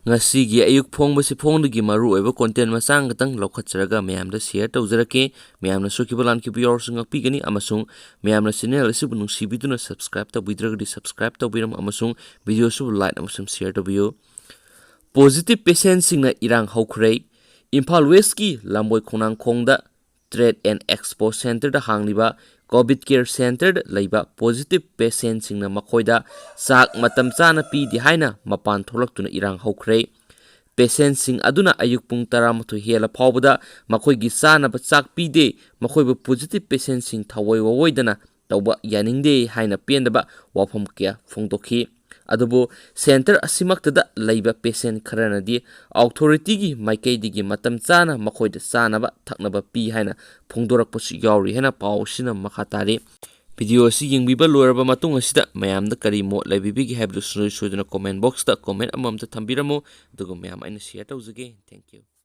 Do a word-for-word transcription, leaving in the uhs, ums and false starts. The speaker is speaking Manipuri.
ꯉꯁꯤꯒꯤ ꯑꯌꯨꯛ ꯐꯣꯡꯕꯁꯤ ꯐꯣꯡꯗꯒꯤ ꯃꯔꯨꯑꯣꯏꯕ content ꯃꯆꯥ ꯈꯛꯇꯪ ꯂꯧꯈꯠꯆꯔꯒ ꯃꯌꯥꯝꯗ share ꯇꯧꯖꯔꯛꯀꯦ꯫ ꯃꯌꯥꯝꯅ ꯁꯣꯏꯈꯤꯕ ꯂꯥꯟꯈꯤꯕ ꯌꯥꯎꯔꯁꯨ ꯉꯥꯛꯄꯤꯒꯅꯤ, ꯑꯃꯁꯨꯡ ꯃꯌꯥꯝꯅ channel ꯑꯁꯤꯕꯨ ꯅꯨꯡꯁꯤꯕꯤꯗꯨꯅ subscribe ꯇꯧꯕꯤꯗ꯭ꯔꯒꯗꯤ subscribe ꯇꯧꯕꯤꯔꯝꯃꯨ ꯑꯃꯁꯨꯡ video ꯑꯁꯤꯕꯨ like ꯑꯃꯁꯨꯡ share ꯇꯧꯕꯤꯌꯨ꯫ Positive patientꯁꯤꯡꯅ ꯏꯔꯥꯡ ꯍꯧꯈ꯭ꯔꯦ꯫ Imphal Westꯀꯤ ꯂꯝꯕꯣꯏ ꯈꯣꯡꯅꯥꯡꯈꯣꯡꯗ Trade and Expo Centreꯗ ꯍꯥꯡꯂꯤꯕ COVID Care Centreꯗ ꯂꯩꯕ positive patientꯁꯤꯡꯅ ꯃꯈꯣꯏꯗ ꯆꯥꯛ ꯃꯇꯝ ꯆꯥꯅ ꯄꯤꯗꯦ ꯍꯥꯏꯅ ꯃꯄꯥꯟ ꯊꯣꯛꯂꯛꯇꯨꯅ ꯏꯔꯥꯡ ꯍꯧꯈ꯭ꯔꯦ꯫ Patientꯁꯤꯡ ꯑꯗꯨꯅ ꯑꯌꯨꯛ ꯄꯨꯡ ꯇꯔꯥꯃꯥꯊꯣꯏ ꯍꯦꯜꯂ ꯐꯥꯎꯕꯗ ꯃꯈꯣꯏꯒꯤ ꯆꯥꯅꯕ ꯆꯥꯛ ꯄꯤꯗꯦ, ꯃꯈꯣꯏꯕꯨ positive patientꯁꯤꯡ ꯊꯑꯣꯏ ꯋꯥꯑꯣꯏꯗꯅ ꯇꯧꯕ ꯌꯥꯅꯤꯡꯗꯦ ꯍꯥꯏꯅ ꯄꯦꯟꯗꯕ ꯋꯥꯐꯝ ꯀꯌꯥ ꯐꯣꯡꯗꯣꯛꯈꯤ꯫ ꯑꯗꯨꯕꯨ centre ꯑꯁꯤꯃꯛꯇꯗ ꯂꯩꯕ patient ꯈꯔꯅꯗꯤ authorityꯒꯤ ꯃꯥꯏꯀꯩꯗꯒꯤ ꯃꯇꯝ ꯆꯥꯅ ꯃꯈꯣꯏꯗ ꯆꯥꯅꯕ ꯊꯛꯅꯕ ꯄꯤ ꯍꯥꯏꯅ ꯐꯣꯡꯗꯣꯔꯛꯄꯁꯨ ꯌꯥꯎꯔꯤ ꯍꯥꯏꯅ ꯄꯥꯎ ꯑꯁꯤꯅ ꯃꯈꯥ ꯇꯥꯔꯤ꯫ Video ꯑꯁꯤ ꯌꯦꯡꯕꯤꯕ ꯂꯣꯏꯔꯕ ꯃꯇꯨꯡ ꯑꯁꯤꯗ ꯃꯌꯥꯝꯗ ꯀꯔꯤ ꯃꯣꯠ ꯂꯩꯕꯤꯕꯒꯦ ꯍꯥꯏꯕꯗꯨ ꯁꯨꯡꯁꯣꯏ ꯁꯣꯏꯗꯅ comment boxꯇ comment ꯑꯃꯃꯝꯇ ꯊꯝꯕꯤꯔꯝꯃꯨ, ꯑꯗꯨꯒ ꯃꯌꯥꯝ ꯑꯩꯅ share ꯇꯧꯖꯒꯦ꯫ Thank you꯫